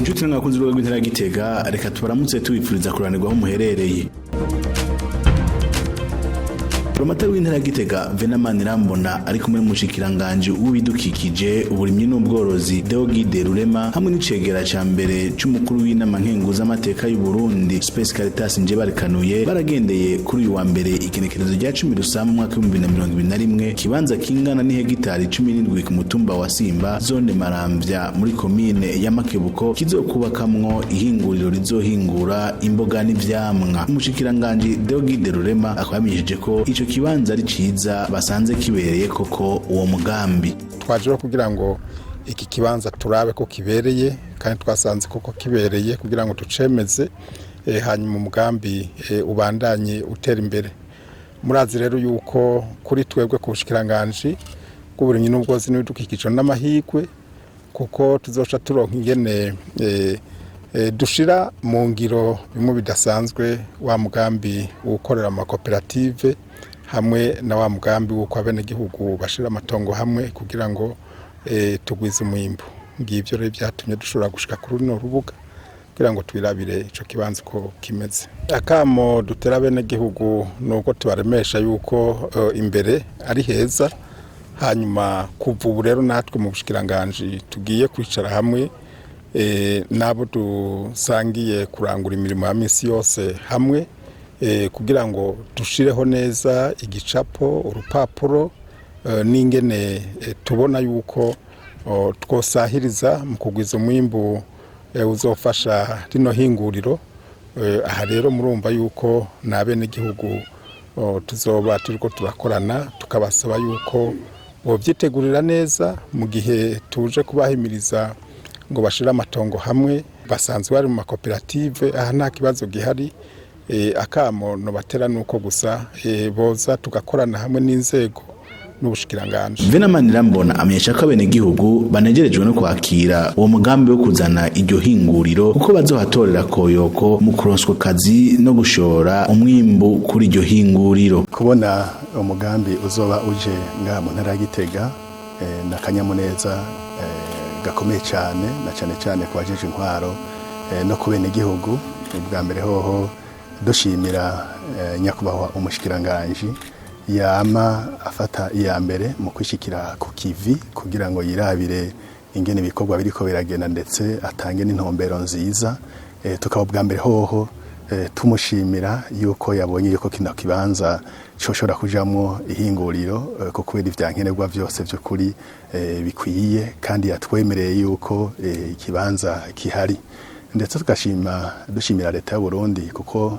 Inshuti n'abakunzi b'urwego rw'intara ya Gitega, reka tubaramutse tubifuriza kuranirwa aho muherereye. Promoter w'intara ya Gitega, Venamani Irambona, ari kumwe n'umushikiranganje w'ibidukikije, uburimyi n'ubworozi, Deogide Rurema, hamwe n'icegera ca mbere c'umukuru w'inama nkenguzamateka y'u Burundi, Space Caritas Njebarikanuye, baragendeye kuri uyu wa mbere, igenekerezo rya 10 Rusama umwaka 2021, kibanza kingana n'ihegitari 17 ku mutumba wa Simba, zone Maramvya, muri komine ya Makebuko, kizokubakamwo ihinguriro rizohingura imboga n'ivyamwa. Umushikiranganje Deogide Rurema akaba yamenyesheje ko ico kibanza ari ciza, basanze kibereye koko uwo mugambi. Twaje kugira ngo iki kibanza turabe ko kibereye, kandi twasanze koko kibereye kugira ngo tucemeze, hanyuma umugambi ubandanye utera imbere. Murazi rero yuko kuri twebwe ku bushikiranganji bw'uburimyi n'ubworozi n'ibidukikije n'amahirwe, kuko tuzoca turonka ingene dushira mu ngiro bimwe bidasanzwe wa mugambi ukorera amakoperative hamwe na wa mugambi w'uko abenegihugu bashira amatongo hamwe kugira ngo tugwize umwimbu. Ngivyo rero byatumye dushobora gushika kuri runo rubuga kugira ngo twirabire ico kibanza uko kimeze. Akamo dutera abenegihugu ni uko tubaremesha yuko imbere ari heza. Hanyuma kuva ubu rero natwe mu bushikiranganji tugiye kwicara hamwe n'abo dusangiye kurangura imirimo ya misi yose hamwe, kugira ngo dushireho neza igicapo, urupapuro, n'ingene tubona yuko twosahiriza mu kugwiza umwimbu uzofasha rino hinguriro. Aha rero murumva yuko n'abenegihugu tuzoba turiko turakorana, tukabasaba yuko bovyitegurira neza mu gihe tuje kubahimiriza ngo bashire amatongo hamwe. Basanzwe bari mu makoperative, aha nta kibazo gihari. Akamo nobatera nuko gusa boza tugakorana hamwe n'inzego n'ubushikiranganje. Venamani Irambona amenyesha ko abenegihugu banegerejwe no kwakira uwo mugambi wo kuzana iryo hinguriro, kuko bazohatorera koyoko mu kuronswa kazi no gushora umwimbu kuri iryo hinguriro. Kubona umugambi uzoba uje ngaha mu ntara ya Gitega na kanyamuneza gakomeye cyane, na cyane cyane ku bajeje intwaro no ku benegihugu. Ubwa mbere hoho dushimira nyakubahwa umushikiranganji yama afata iya mbere mu kwishikira ku kivi kugira ngo yirabire ingene ibikorwa biriko biragenda, ndetse atange n'intumbero nziza. Tukaba ubwa mbere hoho tumushimira yuko yabonye yuko kino kibanza coshobora kujamwo ihinguriro, ko kubera ivyankenerwa vyose vy'ukuri bikwiye, kandi yatwemereye yuko ikibanza kihari. Ndetse tugashima, dushimira leta y'u Burundi, kuko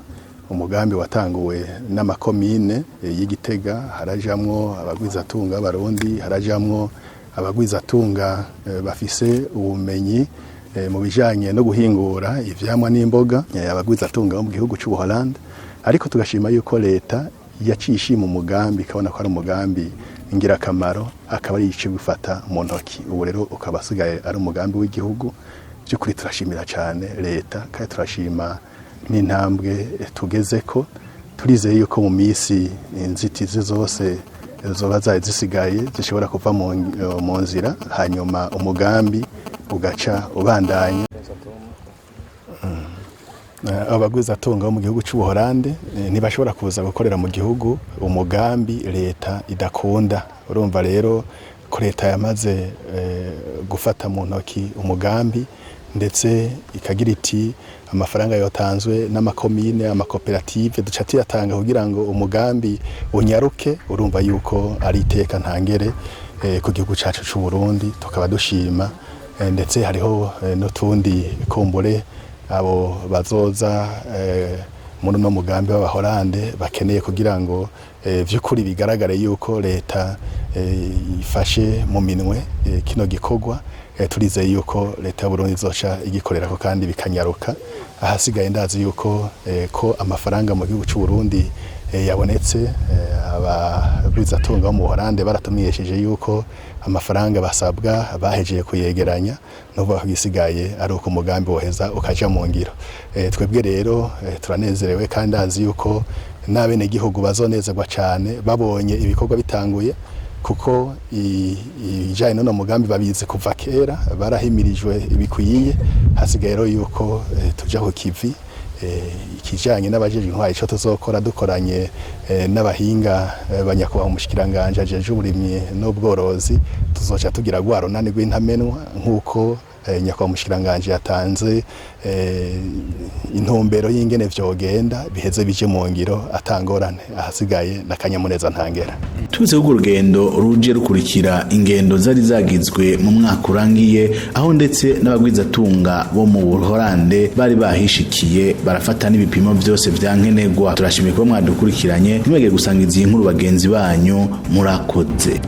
umugambi watanguwe n'amakomine y'Igitega, harajamwo abagwizatunga b'Abarundi, harajamwo abagwizatunga bafise ubumenyi mu bijanye no guhingura ivyamwa n'imboga, abagwizatunga bo mu gihugu c'Ubuholande. Ariko tugashima yuko leta yaciye ishima umugambi, ikabona ko ari umugambi ingirakamaro, akaba ari ico gufata mu ntoki. Ubu rero ukaba asigaye ari umugambi w'igihugu. By'ukuri turashimira cyane leta, kandi turashima n'intambwe tugezeko. Turizeye yuko mu minsi inzitizi zose zoba zari zisigaye zishobora kuva mu nzira, hanyuma umugambi ugaca ubandanya. Abagwizatunga bo mu gihugu c'Ubuholande ntibashobora kuza gukorera mu gihugu umugambi leta idakunda. Urumva rero ko leta yamaze gufata mu ntoki umugambi, ndetse ikagira iti amafaranga yotanzwe n'amakomine, amakoperative, duca tuyatanga kugira ngo umugambi unyaruke. Urumva yuko ari iteka ntangere ku gihugu cacu c'u Burundi. Tukaba dushima, ndetse hariho n'utundi kumbure abo bazoza muri uno mugambi w'Abahorande bakeneye kugira ngo vy'ukuri bigaragare yuko leta ifashe mu minwe kino gikorwa. Turizeye yuko leta y'Uburundi izoca igikorerako kandi bikanyaruka. Ahasigaye ndazi yuko ko amafaranga mu gihugu c'u Burundi yabonetse. Abagwizatunga bo mu Buholande baratumenyesheje yuko amafaranga basabwa bahejeye kuyegeranya, n'ubu igisigaye ari uko umugambi woheza ukaja mu ngiro. Twebwe rero turanezerewe, kandi ndazi yuko n'abenegihugu bazonezerwa cane babonye ibikorwa bitanguye. Kuko ibijanye n'uno mugambi babizi kuva kera, barahimirijwe ibikwiye. Hasigaye rero yuko tuja ku kivi. Ikijanye n'abajejwe intwaro, ico tuzokora dukoranye n'abahinga banyakubahwa umushikiranganje ajejwe uburimyi n'ubworozi, tuzoca tugira rwa runani rw'intamenwa nk'uko nyakubahwa umushikiranganje yatanze intumbero y'ingene vyogenda, biheze bije mu ngiro atangorane. Ahasigaye n'akanyamuneza ntangera. Tuze urwo rugendo ruje rukurikira ingendo zari zagizwe mu mwaka urangiye, aho ndetse n'abagwizatunga bo mu Buholande bari bahishikiye, barafata n'ibipimo vyose vya nkenerwa. Turashimiye kuba mwadukurikiranye, ntimwegere gusangiza iyi nkuru bagenzi banyu. Murakoze.